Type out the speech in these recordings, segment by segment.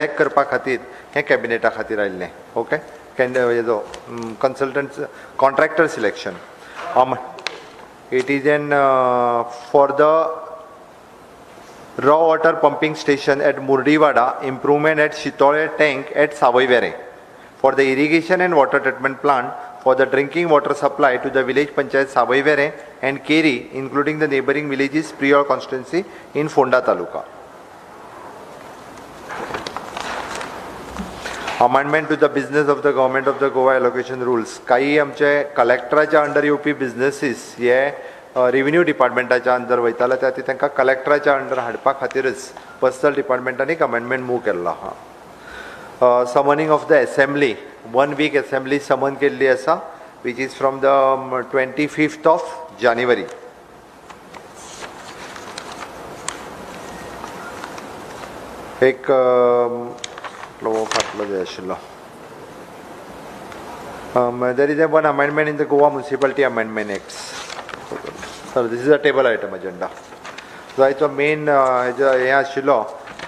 करपा खातीर हें कॅबिनेटा खातीर आयिल्लें. ओके, हेजो consultant contractor selection. It is an for the raw water pumping station at Murdiwada, improvement at Shitole tank at Savoyvere, for the irrigation and water treatment plant for the drinking water supply to the village panchayat Savoyvere and Keri, including the neighbouring villages, Priol constituency in Ponda taluka. Amendment to the business of the government of the Goa allocation rules. काही आमचे कलेक्टराच्या under येवपी बिजनेसीस हे revenue डिपार्टमेंटाच्या under वयताले, त्या खातीर तांकां कलेक्टराच्या under हाडपा खातीरच personal डिपार्टमेंटान एक अमेंडमेंट मूव केल्लो आहा. Summoning of the assembly, 1 week assembly summon केल्ली आसा, which is from the 25th of January. एक फाटलो जाय आशिल्लो. There is a one amendment in the Goa Municipality Amendment Act. Sir, this is a table item agenda. जायचो main हें आशिल्लो,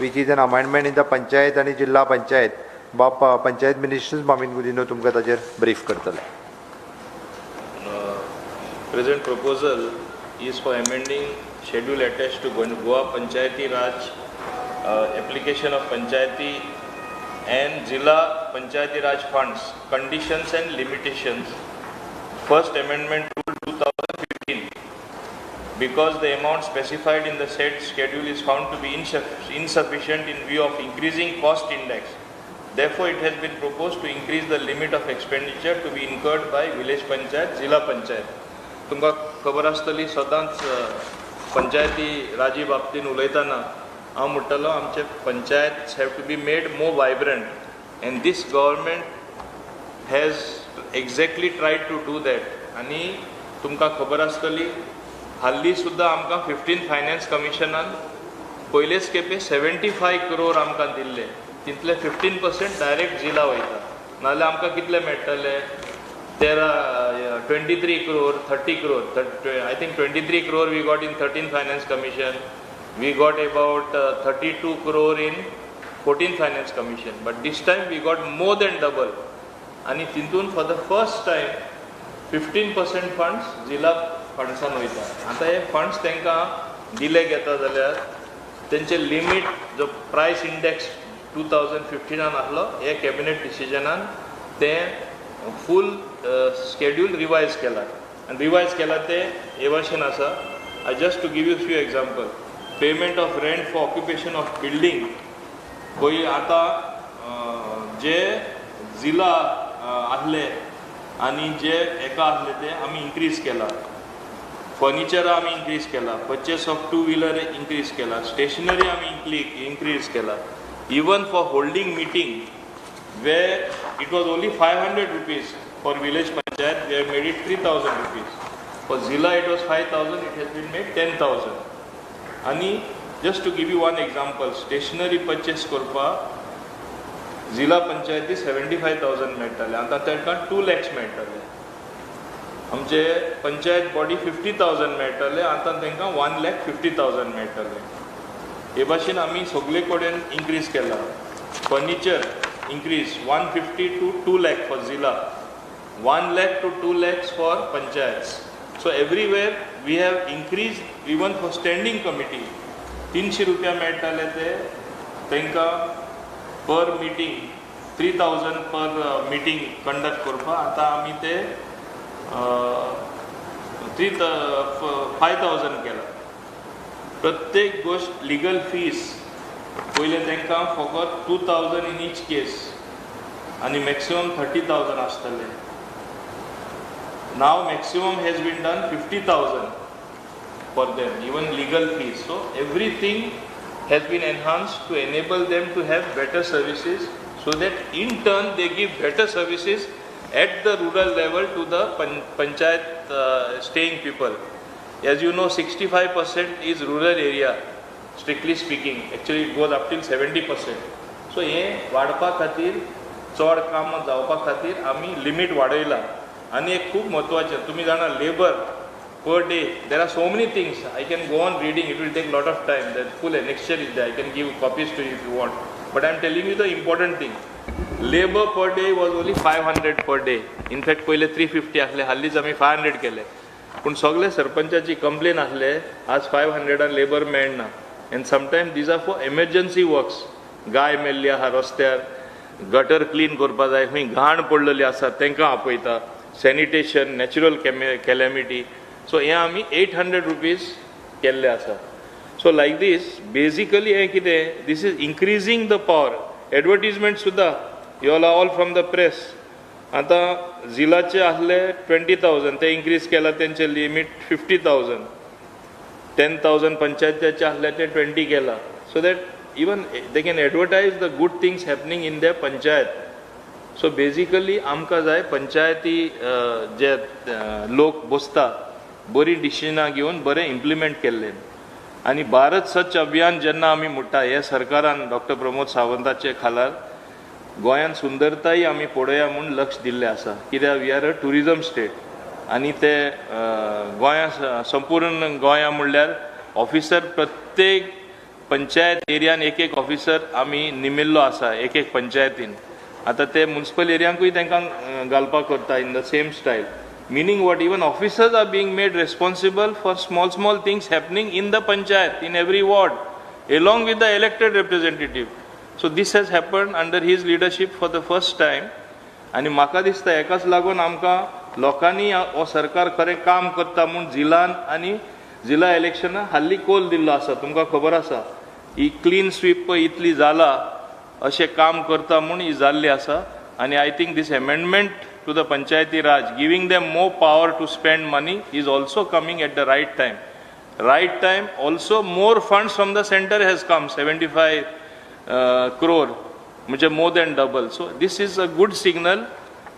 which is an amendment in the panchayat आनी जिल्हा पंचायत. बाप पंचायत मिनिस्टर्स मामीन गुदिनो तुमकां ताजेर ब्रीफ करतले. Present proposal is for amending schedule attached to Goa Panchayati Raj application of Panchayati and Zilla Panchayati Raj funds, conditions and limitations. First Amendment Rule 2015. Because the amount specified in the said schedule is found to be insufficient in view of increasing cost index. Therefore, it has been proposed to increase the limit of expenditure to be incurred by village panchayat, Zilla Panchayat. तुमकां खबर आसतली सदांच पंचायती राजी बाबतीन उलयतना हांव म्हणटलो आमचे panchayat have to be made more vibrant, and this government has exactly tried to do that. आनी तुमकां खबर आसतली हाल्ली सुद्दां आमकां 15 फायनान्स कमिशनान पयलेच खेपे 75 करोड आमकां दिल्ले, तितले 15% डायरेक्ट जिला वयता. नाजाल्यार आमकां कितले मेळटले? 23 crore, 30 crore. I think 23 crore we got in 13 finance commission. We got about 32 crore in 14 finance commission, but this time we got more than double. आनी तितून for the first time 15% funds जिला फंड्सान वयता. आतां हे फंड्स तांकां दिले घेता जाल्यार तेंचे लिमीट जो प्रायस इंडेक्स 2015 आसलो, हे कॅबिनेट डिसिजनान तें फूल स्केड्यूल रिवायज केला. आनी रिवायज केला तें हे भाशेन आसा. I just to give you few example. Payment of rent for occupation of building. पळय आतां जे जिला आसले आनी जे एका आसले ते आमी इन्क्रीज केला. फर्निचर आमी इन्क्रीज केला, purchase of 2 wheeler increase केला, स्टेशनरी आमी इन्क्रीज केला. Even for holding meeting where it was only 500 rupees for village panchayat, we have made it 3000 rupees. For zilla it was 5000, it has been made 10,000. आनी just to give you one example, stationery purchase करपाक जिला पंचायती 75,000 मेळटाले, आतां तांकां 2 lakhs मेळटाले. आमचे panchayat body 50,000 मेळटाले, आतां तांकां 1,50,000 मेळटाले. हे भाशेन आमी सगळे कडेन इन्क्रीज केला. Furniture increase 150 to 2 lakh for zilla, 1 lakh to 2 lakhs for panchayats. So everywhere we have increase even for standing committee. 300 रुपया मेळटाले ते तांकां per meeting 3000 per meeting conduct करपाक, आतां आमी ते 5,000 केला. प्रत्येक गोश्ट लिगल फीस पयलें तांकां फकत 2,000 इन इच केस आनी मॅक्सिमम 30,000 आसतलें. Now maximum has been done 50,000 for them, even legal fees. So everything has been enhanced to enable them to have better services, so that in turn they give better services at the rural level to the panchayat staying people. As you know, 65% is rural area, strictly speaking. Actually it goes up till 70%. So हे वाडपा खातीर, चड काम जावपा खातीर आमी limit वाडयला. आनी एक खूब म्हत्वाचें, तुमी जाणा labour per day, there are so many things. I can go on reading, it will take lot of time. That full annexure is there. I can give copies to you if you want. But I am telling you the important thing. Labour per day was only 500 per day. In fact पयले 350 आसले, हालींच आमी 500 केले. पूण सगळे सरपंचाची complain आसले आज 500 labour मेळना. And sometime these are for emergency works. गाय मेल्ली आहा रस्त्यार, गटर क्लीन करपा जाय, खंय घाण पडलेली आसा तांकां आपयता, सॅनिटेशन, नॅचरल कॅलॅमिटी. सो हें आमी 800 रुपीज केल्ले आसा. सो लायक दीस बेजिकली हें कितें, this is increasing the power. Advertisement सुद्दां you all are all from the press. आतां झिलाचे आसले 20,000, ते इन्क्रीज केला तेंचे लिमीट 50,000. 10,000 पंचायतीचे आसले ते 20 केला. So that even they can advertise the good things happening in the panchayat. So basically आमकां जाय पंचायती जे लोक बसता बरी डिसिजनां घेवन बरें इम्प्लिमेंट केल्लें. आनी भारत स्वच्छ अभियान जेन्ना आमी म्हणटा, हे सरकारान डॉक्टर प्रमोद सावंताचे खालार गोंयांत सुंदरताय आमी पळोवया म्हूण लक्ष दिल्लें आसा. कित्याक we are a tourism state. आनी ते गोंया संपूर्ण गोंया म्हणल्यार ऑफिसर प्रत्येक पंचायत एरियान एक एक ऑफिसर आमी निमिल्लो आसा एक एक पंचायतीन. आतां ते मुन्सिपल एरियांकूय तांकां घालपाक करता in the same style. Meaning what, even officers are being made responsible for small small things happening in the panchayat, in every ward, along with the elected representative. So this has happened under his leadership for the first time. आनी म्हाका दिसता हेकाच लागून आमकां लोकांनी हो सरकार खरें काम करता म्हूण जिलान आनी जिला इलेक्शनां हाल्ली कोल दिल्लो आसा. तुमकां खबर आसा ही क्लीन स्वीप पळय इतली जाला, अशें काम करता म्हूण ही जाल्ली आसा. आनी I think this amendment to the Panchayati Raj, giving them more power to spend money, is also coming at the right time. Right time also more funds from the centre has come, 75 crore, म्हणजे more than double. So this is a good signal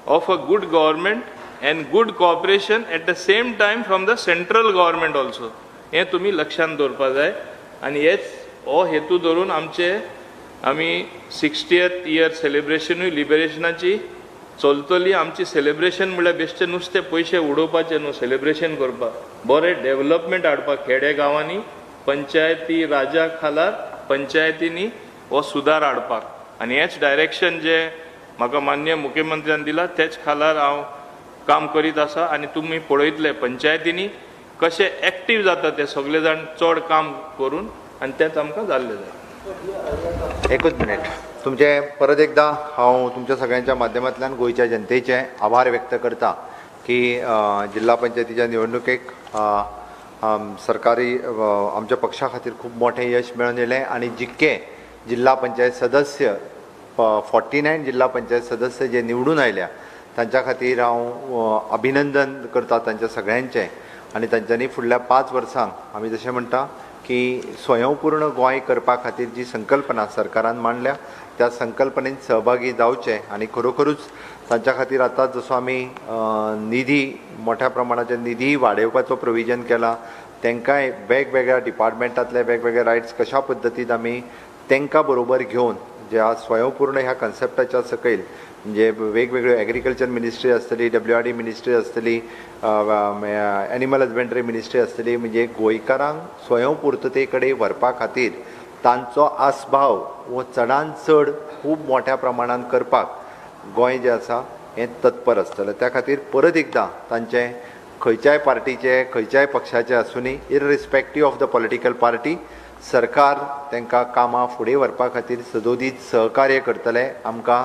of a good government and good cooperation at the same time from the central government also. हें तुमी लक्षांत दवरपा जाय. आनी हेच हो हेतू धरून आमचे आमी 60th year सेलिब्रेशनूय लिबरेशनाची चलतली. आमची सेलिब्रेशन म्हणल्यार बेश्टे नुस्तें पयशे उडोवपाचें न्हू, सेलिब्रेशन करपाक, बरें डेवलपमेंट हाडपाक खेडे गांवांनी पंचायती राजा खाला पंचायतींनी हो सुदार हाडपाक. आनी हेच डायरेक्शन जे म्हाका माननीय मुख्यमंत्र्यान दिला तेच खालार हांव काम करीत आसा. आनी तुमी पळयतले पंचायतींनी कशें एक्टीव जाता ते सगळे जाण चड काम करून, आनी तेंच आमकां जाल्लें जाय. एकूच मिनिट, तुमचे परत एकदा हांव तुमच्या सगळ्यांच्या माध्यमांतल्यान गोंयच्या जनतेचे आभार व्यक्त करता की जिल्हा पंचायतीच्या निवडणुकेक सरकारी आमच्या पक्षा खातीर खूब मोठें यश मेळून येयलें. आनी जितके जिल्हा पंचायत सदस्य 49 जिल्हा पंचायत सदस्य जे निवडून आयल्या तांच्या खातीर हांव अभिनंदन करता तांच्या सगळ्यांचें. आनी तांच्यांनी फुडल्या 5 वर्सांक आमी जशें म्हणटा की स्वयंपूर्ण गोंय करपा खातीर जी संकल्पना सरकारान मांडल्या त्या संकल्पनेन सहभागी जावचें. आनी खरोखरूच तांच्या खातीर आतां जसो आमी निधी मोठ्या प्रमाणाचेर निधी वाडोवपाचो प्रोविजन केला, तांकांय वेगवेगळ्या डिपार्टमेंटांतले वेगवेगळे रायट्स कशा पद्दतीन आमी तांकां बरोबर घेवन ज्या स्वयंपूर्ण ह्या कन्सेप्टाच्या सकयल म्हणजे वेगवेगळ्यो एग्रीकल्चर मिनिस्ट्री आसतली, WRD ministry आसतली, एनिमल हजबंड्री मिनिस्ट्री आसतली, म्हणजे गोंयकारांक स्वयंपूर्तते कडेन व्हरपा खातीर तांचो आसभाव हो चडान चड खूब मोठ्या प्रमाणान करपाक गोंय जें आसा हें तत्पर आसतलें. त्या खातीर परत एकदां तांचें खंयच्याय पार्टीचे खंयच्याय पक्षाचे आसुनी, irrespective of the political party, सरकार तांकां कामां फुडें व्हरपा खातीर सदोदीत सहकार्य करतलें. आमकां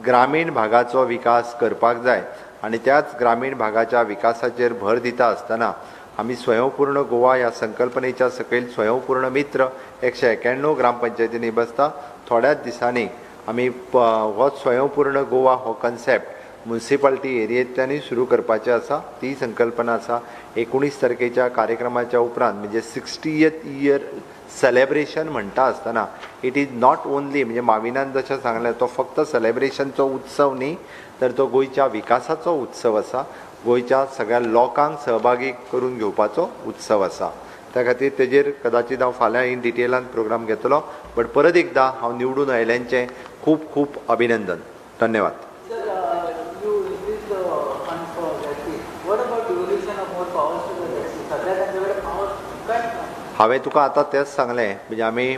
ग्रामीण भागाचो विकास करपाक जाय आनी त्याच ग्रामीण भागाच्या विकासाचेर भर दिता आसतना आमी स्वयंपूर्ण गोवा ह्या संकल्पनेच्या सकयल स्वयंपूर्ण मित्र 191 ग्रामपंचायतींनी बसता. थोड्याच दिसांनी आमी हो स्वयंपूर्ण गोवा हो कन्सेप्ट मुन्सिपाल्टी एरियेंतल्यानूय सुरू करपाचें आसा. ती संकल्पना आसा. 19 तारखेच्या कार्यक्रमाच्या उपरांत म्हणजे 60th year celebration म्हणटा आसतना it is not only म्हणजे माविनान जशें सांगलें तो फक्त सेलेब्रेशनचो उत्सव न्ही, तर तो गोंयच्या विकासाचो उत्सव आसा, गोंयच्या सगळ्या लोकांक सहभागी करून घेवपाचो उत्सव आसा. त्या खातीर तेजेर कदाचित हांव फाल्यां इन डिटेलान प्रोग्राम घेतलो. बट परत एकदां हांव निवडून आयल्यांचें खूब खूब अभिनंदन. धन्यवाद. हांवें तुका आतां तेंच सांगलें, म्हणजे आमी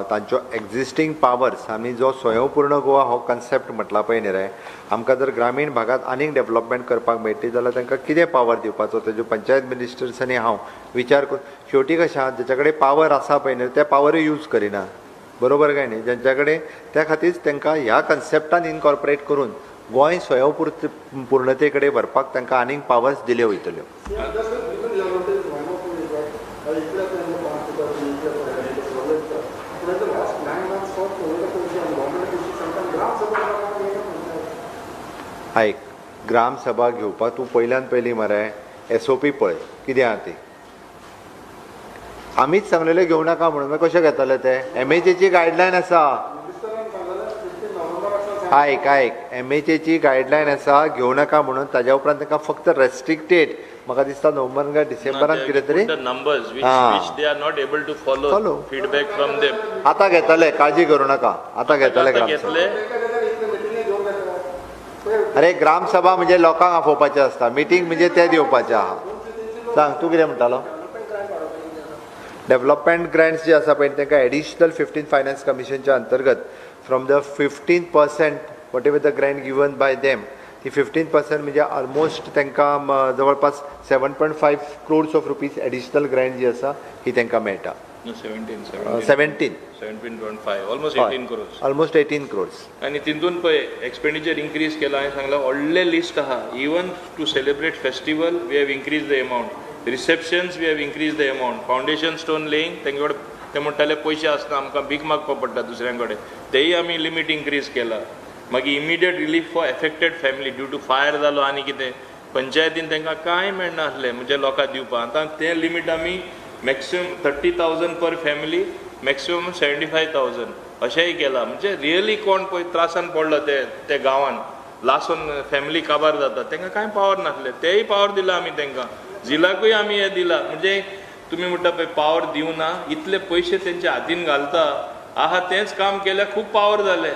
तांच्यो एग्जिस्टींग पावर्स, आमी जो स्वयंपूर्ण गोवा हो कन्सेप्ट म्हटला पळय न्ही रे, आमकां जर ग्रामीण भागांत आनीक डेवलपमेंट करपाक मेळटली जाल्यार तांकां कितें पावर दिवपाचो तेज्यो पंचायत मिनिस्टर्स आनी हांव विचार करून शेवटी कशें आहा, जेच्या कडेन पावर आसा पळय न्ही ते पावरूय यूज करिना, बरोबर काय न्ही, जेंच्या कडेन त्या खातीर तांकां ह्या कन्सेप्टान इनकॉर्पोरेट करून गोंय स्वयंपूर्ण पूर्णते कडेन व्हरपाक तांकां आनीक पावर्स दिल्यो वयतल्यो. आयक, ग्रामसभा घेवपाक तूं पयल्यान पयलीं मरे SOP पळय कितें आहा ती. आमीच सांगलेलें घेवं नाका म्हणून, मागीर कशें घेतले ते? MHAची गायडलायन आसा. आयक आयक, MHAची गायडलायन आसा घेवं नाका म्हणून, ताज्या उपरांत तांकां फक्त रेस्ट्रिक्टेड म्हाका दिसता नोव्हेंबर काय डिसेंबरान कितें तरी numbers which they are not able to follow feedback from them. आतां घेतले, काळजी करूं नाका, आतां घेतले ग्रामसभा. अरे ग्रामसभा म्हणजे लोकांक आफोवपाचें आसता, मिटींग म्हणजे ते दिवपाचें आहा. सांग तूं कितें म्हणटालो? डेवलपमेंट ग्रांट्स जे आसा पळय तांकां एडिशनल 15 फायनान्स कमिशनच्या अंतर्गत from the 15% whatever the grant given by them, ती 15% म्हणजे ऑलमोस्ट तांकां जवळपास 7.5 crores of rupees additional grant जी आसा ही तांकां मेळटा. 17.5, ऑलमोस्ट 18 क्रोर्स. ऑलमोस्ट 18 क्रोर्स. आनी तितून पळय एक्सपेंडिचर इन्क्रीज केला. हांवें सांगलां व्हडलें लिस्ट आहा. Even to celebrate festival we have increase the amount, receptions we have increase the amount, foundation stone laying तेंचे कडेन ते म्हणटाले पयशे आसना आमकां भीक मागपा पडटा दुसऱ्यां कडेन, तेय आमी लिमीट इन्क्रीज केला. मागीर immediate relief for affected family due to fire जालो आनी कितें पंचायतीन तांकां कांय मेळनासलें म्हणजे लोकांक दिवपाक. आतां तें लिमीट आमी मॅक्सिमम 30,000 पर फॅमिली, मॅक्सिमम 75,000 अशेंय केलां. म्हणजे रियली कोण पळय त्रासान पडलो ते गांवान लासून फॅमिली काबार जाता तांकां कांय पावर नासलें, तेय पावर दिला आमी तांकां. जिलाकूय आमी हें दिलां. म्हणजे तुमी म्हणटा पळय पावर दिवना, इतले पयशे तेंच्या हातीन घालता आहा तेंच काम केल्यार खूब पावर जाले.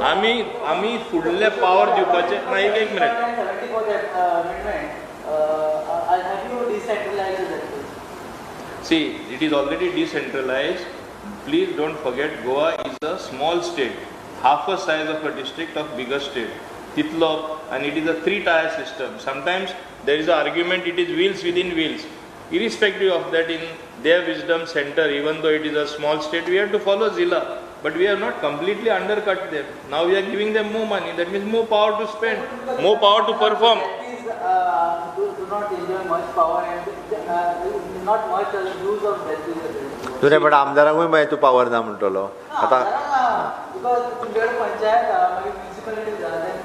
आमी आमी फुडले पावर दिवपाचे ना. एक एक minute. See, it is already decentralized. Please don't forget, Goa is a small state, half a size of a district of bigger state. Titlo, and it is a 3-tier system. Sometimes there is an argument, it is wheels within wheels. Irrespective of that, in their wisdom center, even though it is a small state, we have to follow Zilla. But we have not completely undercut them. Now we are giving them more money. That means more power to spend, more power to perform. Do not enjoy much power and not much use of that. तुवें पण आमदारांकूय मागीर तूं power ना म्हणटलो आतां.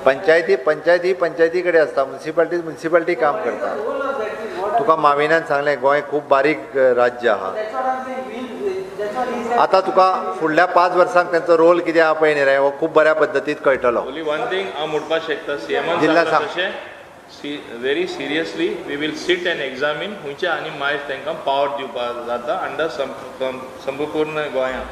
पंचायती पंचायती पंचायती कडेन आसता, मुन्सिपाल्टी मुन्सिपाल्टी काम करता. तुका माविनान सांगलें गोंय खूब बारीक राज्य आहा. आतां तुका फुडल्या 5 वर्सांक तेंचो रोल कितें आहा पळय न्ही रे, हो खूब बऱ्या पद्दतीन कळटलो. ओनली वन थिंग हांव म्हणपाक शकता, सीएमान सांगलां तशें very seriously we will sit and examine खंयचे आनी मायज तांकां पावर दिवपाक जाता अंडर संपूर्ण गोंयांत.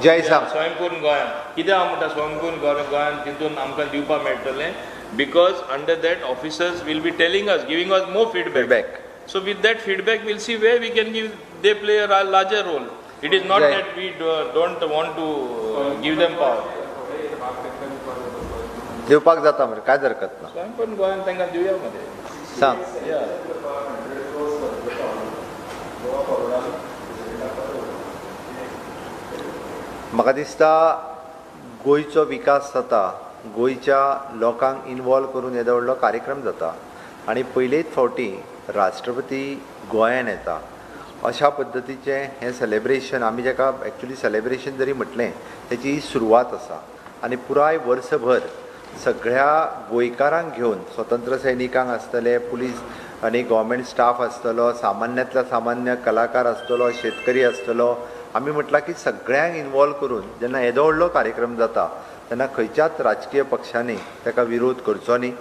जय सांग स्वयंपूर्ण गोंयांत कितें हांव म्हणटा, स्वयंपूर्ण गोंयांत तितून आमकां दिवपाक मेळटलें, because under that officers will be telling us, giving us more feedback. So with that feedback we'll see where we can give, they play a larger role. It is not that we don't want to give them power. दिवपाक जाता मरे, कांयच हरकत ना. स्वयंपूर्ण गोंयांत तांकां दिवया मरे. सांग. म्हाका दिसता गोंयचो विकास जाता, गोंयच्या लोकांक इनवॉल्व करून येदो व्हडलो कार्यक्रम जाता आनी पयलेच फावटी राष्ट्रपती गोंयान येता अशा पद्दतीचें हें सेलेब्रेशन, आमी जाका एक्चुली सेलेब्रेशन जरी म्हटलें तेची ही सुरवात आसा. आनी पुराय वर्सभर सगळ्या गोंयकारांक घेवन, स्वतंत्र सैनिकांक आसतले, पुलीस आनी गव्हर्मेंट स्टाफ आसतलो, सामान्यांतल्या सामान्य कलाकार आसतलो, शेतकरी आसतलो, आमी म्हटलां की सगळ्यांक इनवॉल्व करून जेन्ना येदो व्हडलो कार्यक्रम जाता तेन्ना खंयच्याच राजकीय पक्षांनी ताका विरोध करचो न्ही.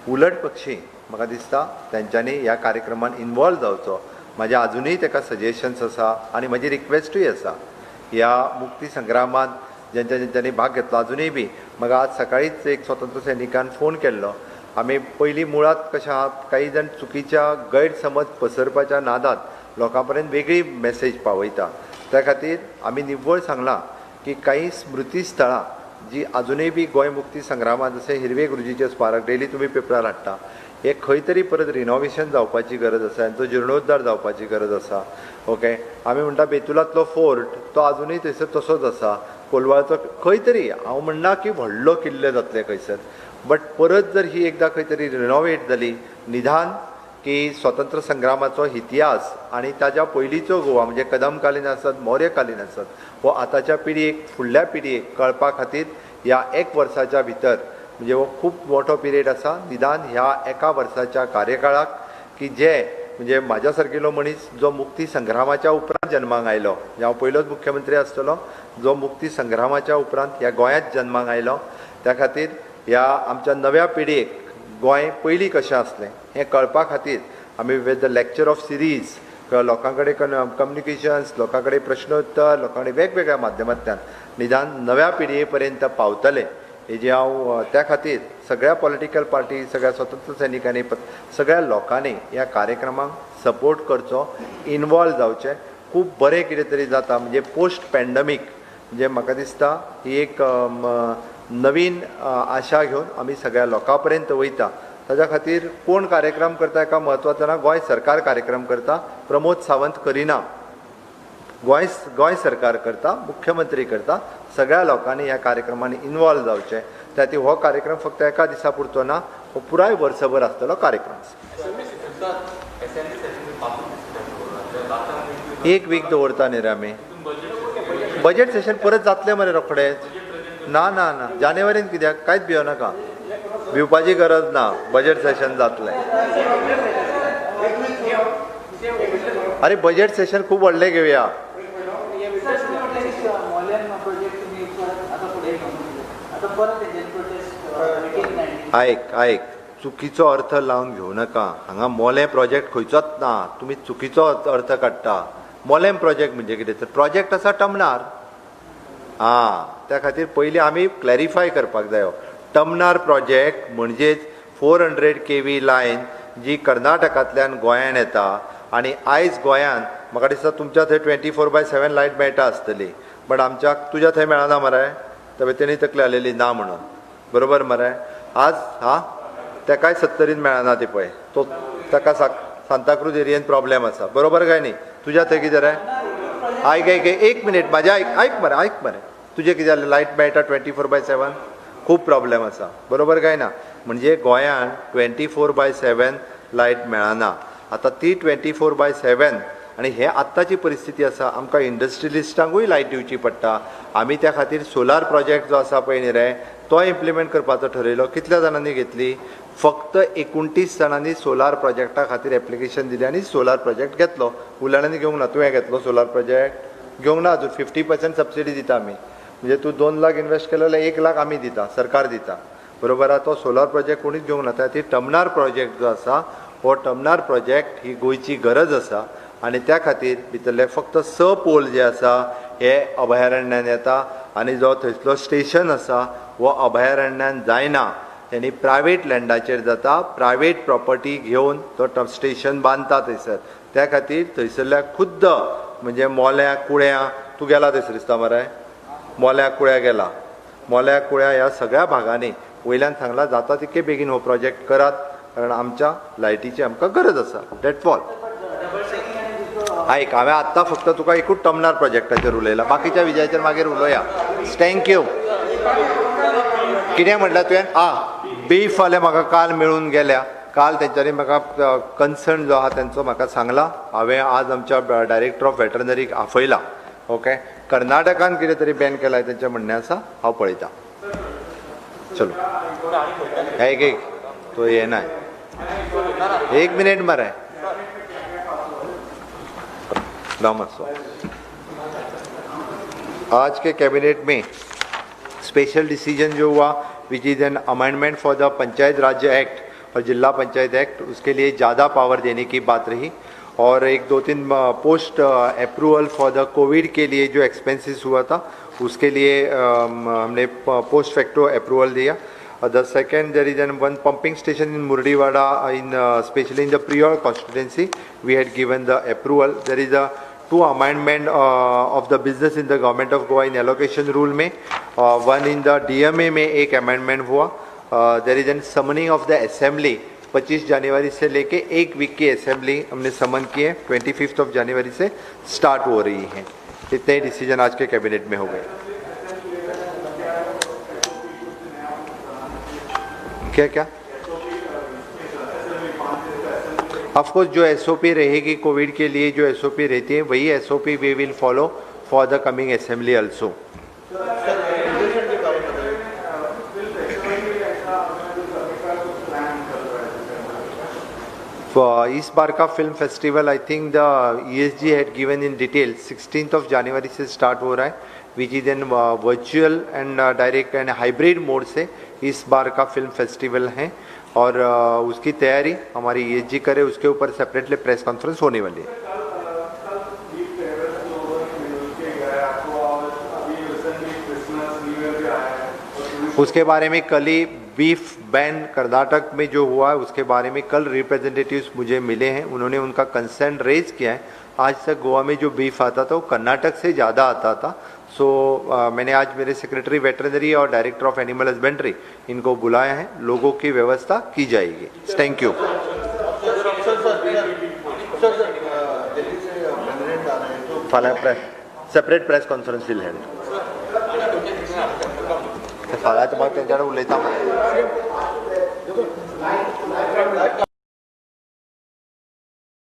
उलट पक्षी म्हाका दिसता तेंच्यांनी ह्या कार्यक्रमान इनवॉल्व जावचो. म्हाजें आजुनूय ताका सजेशन्स आसा आनी म्हजी रिक्वेस्टूय आसा. ह्या मुक्ती संग्रामांत जेंच्या जेंच्यांनी भाग घेतलो आजुनूय बी म्हाका आज सकाळींच एक स्वतंत्र सैनिकान फोन केल्लो. आमी पयलीं मुळांत कशें आहा, काही जाण चुकीच्या गैरसमज पसरपाच्या नादात लोकां पर्यंत वेगळी मेसेज पावयता. त्या खातीर आमी निव्वळ सांगलां की काही स्मृती स्थळां जी आजुनूय बी गोंय मुक्ती संग्रामात जशें हिरवे गुरुजीचें स्मारक डेली तुमी पेपरार हाडटा, हे खंय तरी परत रिनोवेशन जावपाची गरज आसा, हेंचो जिर्णोद्धार जावपाची गरज आसा. ओके, आमी म्हणटा बेतुलांतलो फोर्ट तो आजुनूय थंयसर तसोच आसा, कोलवाळचो खंय तरी, हांव म्हणना की व्हडलो किल्ले जातले खंयसर, बट परत जर ही एकदां खंय तरी रिनोवेट जाली निदान की स्वतंत्र संग्रामाचो इतिहास आनी ताज्या पयलींचो गोवा म्हणजे कदमकालीन आसत मौर्यकालीन आसत हो आतांच्या पिळगेक फुडल्या पिळगेक कळपा खातीर ह्या एक वर्साच्या भितर म्हणजे हो खूब मोठो पिरियड आसा, निदान ह्या एका वर्साच्या कार्यकाळाक की जे म्हणजे म्हाज्या सारकिलो मनीस जो मुक्ती संग्रामाच्या उपरांत जन्माक आयलो, हांव पयलोच मुख्यमंत्री आसतलो जो मुक्ती संग्रामाच्या उपरांत ह्या गोंयांत जन्माक आयलो, त्या खातीर ह्या आमच्या नव्या पिळगेक गोंय पयलीं कशें आसलें हें कळपा खातीर आमी with the lecture of series लोकां कडेन कम्युनिकेशन्स, लोकां कडेन प्रश्नोत्तर, लोकां कडेन वेगवेगळ्या माध्यमांतल्यान निदान नव्या पिळगे पर्यंत पावतले हेजी हांव त्या खातीर सगळ्या पॉलिटिकल पार्टी, सगळ्या स्वतंत्र सैनिकांनी, सगळ्या लोकांनी ह्या कार्यक्रमाक सपोर्ट करचो, इनवॉल्व जावचें. खूब बरें कितें तरी जाता म्हणजे पोस्ट पॅन्डमीक म्हणजे म्हाका दिसता ही एक नवीन आशा घेवन आमी सगळ्या लोकां पर्यंत वयता. ताज्या खातीर कोण कार्यक्रम करता एका म्हत्वाचो ना, गोंय सरकार कार्यक्रम करता, प्रमोद सावंत करिना, गोंय सरकार करता, मुख्यमंत्री करता. सगळ्या लोकांनी ह्या कार्यक्रमांनी इनवॉल्व जावचें. त्या खातीर हो कार्यक्रम फक्त एका दिसा पुरतो ना, हो पुराय वर्सभर आसतलो कार्यक्रम. एक वीक दवरता न्ही रे आमी, बजेट सेशन परत जातलें मरे रोखडेंच. ना ना ना, जानेवारीन कित्याक, कांयच भियो नाका, भिवपाची गरज ना, बजेट सेशन जातलें. अरे बजेट सेशन खूब व्हडलें घेवया. आयक आयक, चुकीचो अर्थ लावन घेवं नाका. हांगा मोलें प्रोजेक्ट खंयचोच ना, तुमी चुकीचो अर्थ काडटा. मोलें प्रोजेक्ट म्हणजे कितें तर प्रोजेक्ट आसा टमणार, आं, त्या खातीर पयलीं आमी क्लॅरिफाय करपाक जायो. टमणार प्रोजेक्ट म्हणजेच 400 kV line जी कर्नाटकांतल्यान गोंयान येता आनी आयज गोंयान म्हाका दिसता तुमच्या थंय 24/7 लायट मेळटा आसतली, बट आमच्या तुज्या थंय मेळना मरे, तर तेणी तकली आलेली ना म्हणून, बरोबर मरे? आज हा तेकाय 70 मेळना ती पळय, तो ताका सांताक्रूज एरियेन प्रॉब्लेम आसा, बरोबर काय न्ही? तुज्या थंय कितें रे? आयक आयक एक मिनीट म्हाजें आयक, आयक मरे, आयक मरे, तुजें कितें जालें? लायट मेळटा 24/7, खूब प्रॉब्लेम आसा, बरोबर काय ना? म्हणजे गोंयान 24/7 लायट मेळना. आतां ती 24/7 आनी हे आत्ताची परिस्थिती आसा, आमकां इंडस्ट्रियलिस्टांकूय लायट दिवची पडटा. आमी त्या खातीर सोलार प्रोजेक्ट जो आसा पळय न्ही रे, तो इम्प्लिमेंट करपाचो ठरयलो. कितल्या जाणांनी घेतली? फक्त 29 जाणांनी सोलार प्रोजेक्टा खातीर एप्लिकेशन दिलें आनी सोलार प्रोजेक्ट घेतलो. उलाण्यांनी घेवंक ना. तुवें घेतलो सोलार प्रोजेक्ट? घेवंक ना अजून. 50% सबसिडी दिता आमी, म्हणजे तूं 2 लाख इन्वेस्ट केलो जाल्यार 1 लाख आमी दिता, सरकार दिता, बरोबर आहा? तो सोलार प्रोजेक्ट कोणीच घेवंक ना. त्या खातीर टमनार प्रोजेक्ट जो आसा हो टमनार प्रोजेक्ट ही गोंयची गरज आसा आनी त्या खातीर भितरले फक्त 6 पोल जे आसा हे अभयारण्यान येता आनी जो थंयसलो स्टेशन आसा हो अभयारण्यान जायना, तेणी प्रायवेट लँडाचेर जाता. प्रायवेट प्रॉपर्टी घेवन तो स्टेशन बांदता थंयसर. त्या खातीर थंयसरल्या खुद्द म्हणजे मोल्या कुळ्यां, तूं गेला थंयसर दिसता मरे, मोल्या कुळ्या गेला, मोल्या कुळ्या ह्या सगळ्या भागांनी वयल्यान सांगला जाता तितके बेगीन हो प्रोजेक्ट करात, कारण आमच्या लायटीची आमकां गरज आसा. That all. आयक, हांवें आत्तां फक्त तुका एकूच टमनार प्रोजेक्टाचेर उलयलां, बाकीच्या विजयाचेर मागीर उलोवया. Thank you. कितें म्हटलें तुवें? आ, बीफवाले म्हाका काल मेळून गेल्या. काल तेंच्यांनी म्हाका कन्सर्न जो आहा तेंचो म्हाका सांगला. हांवें आज आमच्या डायरेक्टर ऑफ वेटरनरीक आपयला. ओके, कर्नाटकान कितें तरी बॅन केलां तेंचें म्हणणें आसा, हांव पळयतां. चलो, एक एक तो येना, एक मिनीट मरे, राव मातसो. आज के कैबिनेट में स्पेशल डिसीजन जो हुआ, which is an amendment for the Panchayat Raj act और जिला पंचायत एक्ट, उसके लिए ज़्यादा पावर देने की बात रही. और 1-2-3 post approval for the Covid K लिए जो एक्सपेंसेस हुआ था उसके लिए हमने पोस्ट फैक्टो अप्रूवल दिया. The second, there is an one pumping station in Murdiwada, in especially in the Priol constituency, we had given the approval. There is a two amendment of the business in the government of Goa in allocation rule में, one in the DMA में एक amendment हुआ. There is an summoning of the assembly 25 जनवरी से लेके एक week की assembly हमने समन की है, 25 of January Se start हो रही है. इतने ही डिसीजन आज के कैबिनेट में हो गए. क्या क्या ऑफकोर्स जो एसओपी रहेगी कोविड के लिए, जो एसओपी रहती है वही SOP we will follow for the coming assembly also. Is bar का film festival I think the ESG had given in detail 16th of January Se start हो रहा है, which is an virtual and direct and hybrid mode Se is bar का film festival है और उसकी तैयारी हमारी ESG करे, उसके ऊपर सेपरेटली प्रेस कॉन्फ्रेंस होने वाली है. उसके बारे में कल ही बीफ बैन कर्नाटक में जो हुआ है उसके बारे में कल रिप्रेजेंटेटिव्स मुझे मिले हैं, उन्होंने उनका कंसर्न रेज किया है. आज तक गोवा में जो बीफ आता था वो कर्नाटक से ज़्यादा आता था. सो मैंने आज मेरे सेक्रेटरी वेटरनरी और डायरेक्टर ऑफ एनिमल हस्बेंड्री इनको बुलाया है, लोगों की व्यवस्था की जाएगी. Thank you. Separate press conference will held. फाल्यां तुमकां तेंच्याकडे उलयता.